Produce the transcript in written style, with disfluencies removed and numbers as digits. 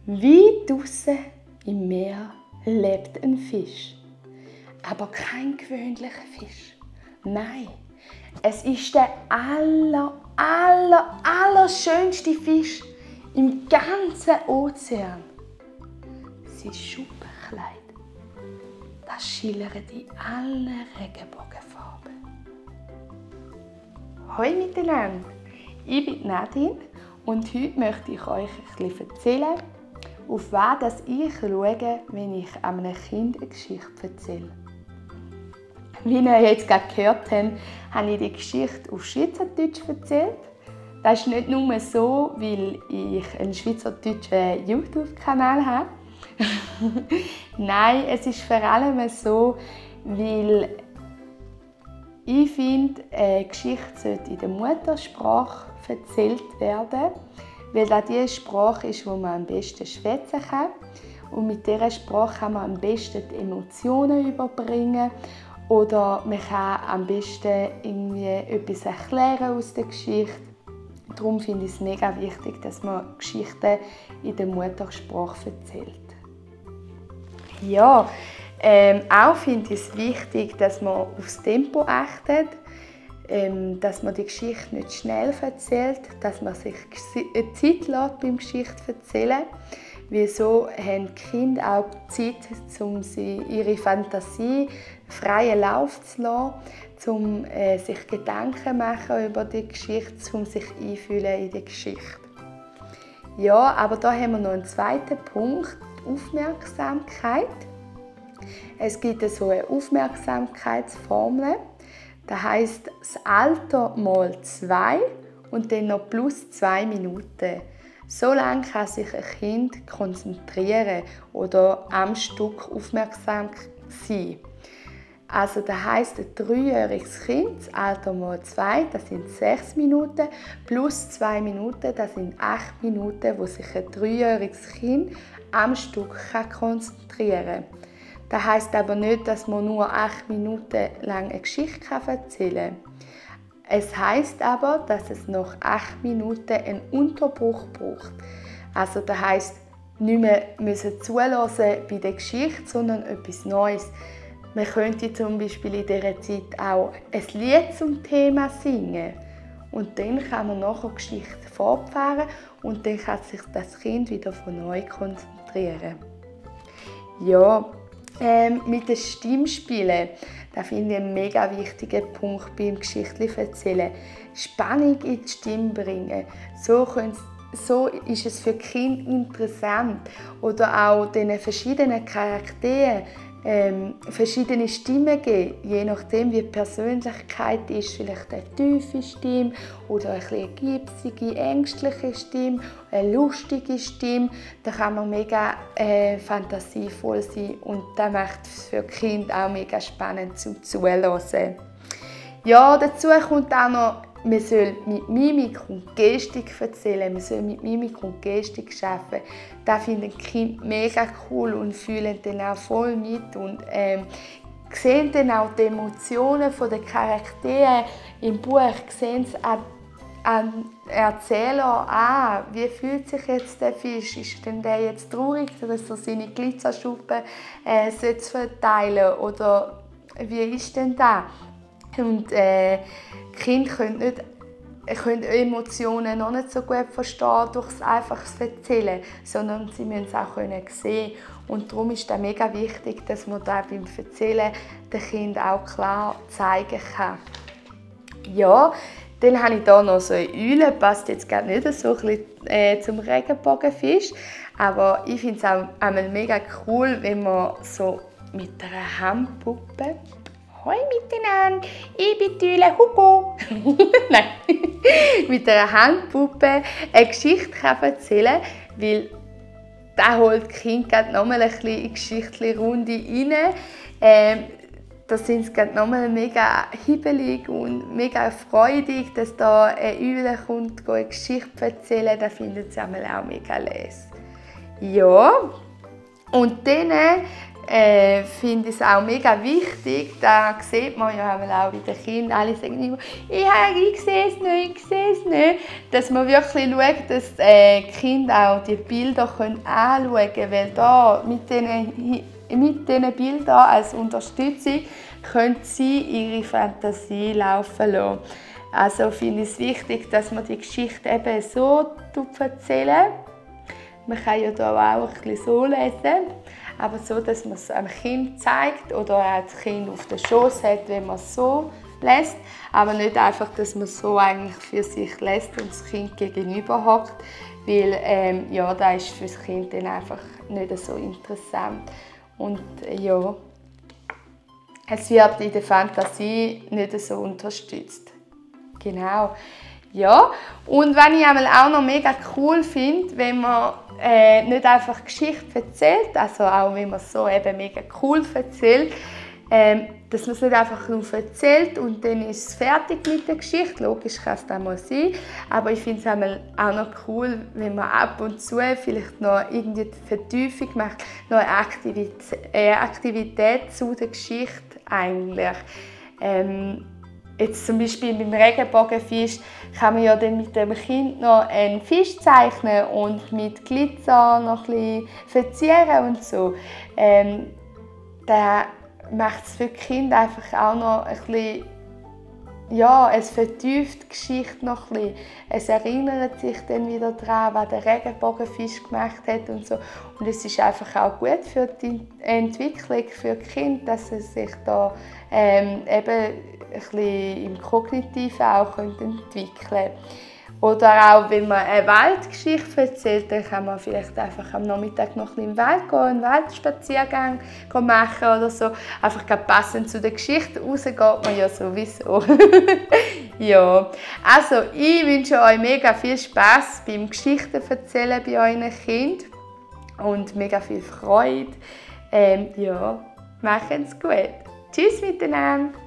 Weit draussen im Meer lebt ein Fisch. Aber kein gewöhnlicher Fisch. Nein, es ist der allerschönste Fisch im ganzen Ozean. Sein Schuppenkleid, das schillert in allen Regenbogenfarben. Hallo miteinander, ich bin Nadine und heute möchte ich euch ein bisschen erzählen, auf was ich schaue, wenn ich einem Kind eine Geschichte erzähle. Wie ihr jetzt gerade gehört habt, habe ich die Geschichte auf Schweizerdeutsch erzählt. Das ist nicht nur so, weil ich einen schweizerdeutschen YouTube-Kanal habe. Nein, es ist vor allem so, weil ich finde, eine Geschichte sollte in der Muttersprache erzählt werden, weil das die Sprache ist, die man am besten schwätzen kann. Und mit dieser Sprache kann man am besten die Emotionen überbringen. Oder man kann am besten irgendwie etwas erklären aus der Geschichte. Darum finde ich es mega wichtig, dass man Geschichten in der Muttersprache erzählt. Ja, auch finde ich es wichtig, dass man aufs Tempo achtet, dass man die Geschichte nicht schnell erzählt, dass man sich Zeit lässt beim Geschichte erzählen. Weil so haben die Kinder auch Zeit, um ihre Fantasie freien Lauf zu lassen, um sich Gedanken zu machen über die Geschichte, um sich einfühlen in die Geschichte. Ja, aber da haben wir noch einen zweiten Punkt, die Aufmerksamkeit. Es gibt so eine Aufmerksamkeitsformel, das heisst das Alter mal 2 und dann noch plus 2 Minuten. So lange kann sich ein Kind konzentrieren oder am Stück aufmerksam sein. Also das heisst, ein 3-jähriges Kind, das Alter mal 2, das sind 6 Minuten, plus 2 Minuten, das sind 8 Minuten, wo sich ein 3-jähriges Kind am Stück konzentrieren kann. Das heisst aber nicht, dass man nur 8 Minuten lang eine Geschichte erzählen kann. Es heisst aber, dass es nach 8 Minuten einen Unterbruch braucht. Also das heisst, nicht mehr zulassen bei der Geschichte, sondern etwas Neues. Man könnte zum Beispiel in dieser Zeit auch ein Lied zum Thema singen. Und dann kann man nachher die Geschichte fortfahren und dann kann sich das Kind wieder von neu konzentrieren. Ja, mit den Stimmspielen, das finde ich einen mega wichtigen Punkt beim Geschichten-Erzählen. Spannung in die Stimme bringen. So ist es für die Kinder interessant. Oder auch den verschiedenen Charakteren verschiedene Stimmen geben, je nachdem wie die Persönlichkeit ist, vielleicht eine tiefe Stimme oder eine gipsige, ängstliche Stimme, eine lustige Stimme. Da kann man mega fantasievoll sein und das macht es für die Kinder auch mega spannend zum Zuhören. Ja, dazu kommt auch noch, man soll mit Mimik und Gestik erzählen, man soll mit Mimik und Gestik arbeiten. Das finden die Kinder mega cool und fühlen dann auch voll mit und sehen dann auch die Emotionen der Charaktere im Buch, sehen es an Erzähler an. Wie fühlt sich jetzt der Fisch? Ist denn der jetzt traurig, dass er seine Glitzerschuppen verteilen soll? Oder wie ist denn das? Und die Kinder können Emotionen noch nicht so gut verstehen durch das einfaches Erzählen, sondern sie müssen es auch sehen. Und darum ist es mega wichtig, dass man das beim Erzählen den Kindern auch klar zeigen kann. Ja, dann habe ich hier noch so eine Eule, passt jetzt gerade nicht so zum Regenbogenfisch, aber ich finde es auch einmal mega cool, wenn man so mit einer Handpuppe «Hoi miteinander, ich bin die Eule Hugo!» Nein, mit einer Handpuppe eine Geschichte erzählen kann, weil das holt die Kinder noch mal ein bisschen in die Geschichtli-Runde rein. Da sind sie noch mal mega hibbelig und mega freudig, dass da eine Eule kommt, eine Geschichte erzählen. Das finden sie auch mega les. Ja, und dann finde ich es auch mega wichtig, da sieht man ja auch bei den Kindern, alle sagen immer, ich sehe es nicht, ich sehe es nicht, dass man wirklich schaut, dass die Kinder auch die Bilder anschauen können, weil da mit diesen Bildern als Unterstützung können sie ihre Fantasie laufen lassen. Also finde ich es wichtig, dass man die Geschichte eben so erzählen. Man kann ja da auch ein bisschen so lesen, aber so, dass man es einem Kind zeigt oder auch das Kind auf den Schoß hat, wenn man es so lässt. Aber nicht einfach, dass man es so eigentlich für sich lässt und das Kind gegenüber hockt, weil ja, das ist für das Kind dann einfach nicht so interessant. Und ja, es wird in der Fantasie nicht so unterstützt. Genau. Ja, und was ich auch noch mega cool finde, wenn man nicht einfach Geschichte erzählt, also auch wenn man es so eben mega cool erzählt, dass man es nicht einfach nur erzählt und dann ist es fertig mit der Geschichte. Logisch kann es dann mal sein, aber ich finde es auch noch cool, wenn man ab und zu vielleicht noch irgendwie die Vertiefung macht, noch eine Aktivität zu der Geschichte eigentlich. Jetzt zum Beispiel beim Regenbogenfisch kann man ja dann mit dem Kind noch einen Fisch zeichnen und mit Glitzer noch ein bisschen verzieren und so. Da macht es für die Kinder einfach auch noch ein bisschen, ja, es vertieft die Geschichte noch ein bisschen. Es erinnert sich dann wieder daran, was der Regenbogenfisch gemacht hat und so. Und es ist einfach auch gut für die Entwicklung für die Kinder, dass sie sich da eben ein bisschen im Kognitiven auch entwickeln können. Oder auch, wenn man eine Waldgeschichte erzählt, dann kann man vielleicht einfach am Nachmittag noch ein bisschen im Wald gehen, einen Waldspaziergang machen oder so. Einfach passend zu der Geschichte raus geht man ja sowieso. Ja, also ich wünsche euch mega viel Spass beim Geschichtenerzählen bei euren Kindern und mega viel Freude. Ja, machen's gut. Tschüss miteinander.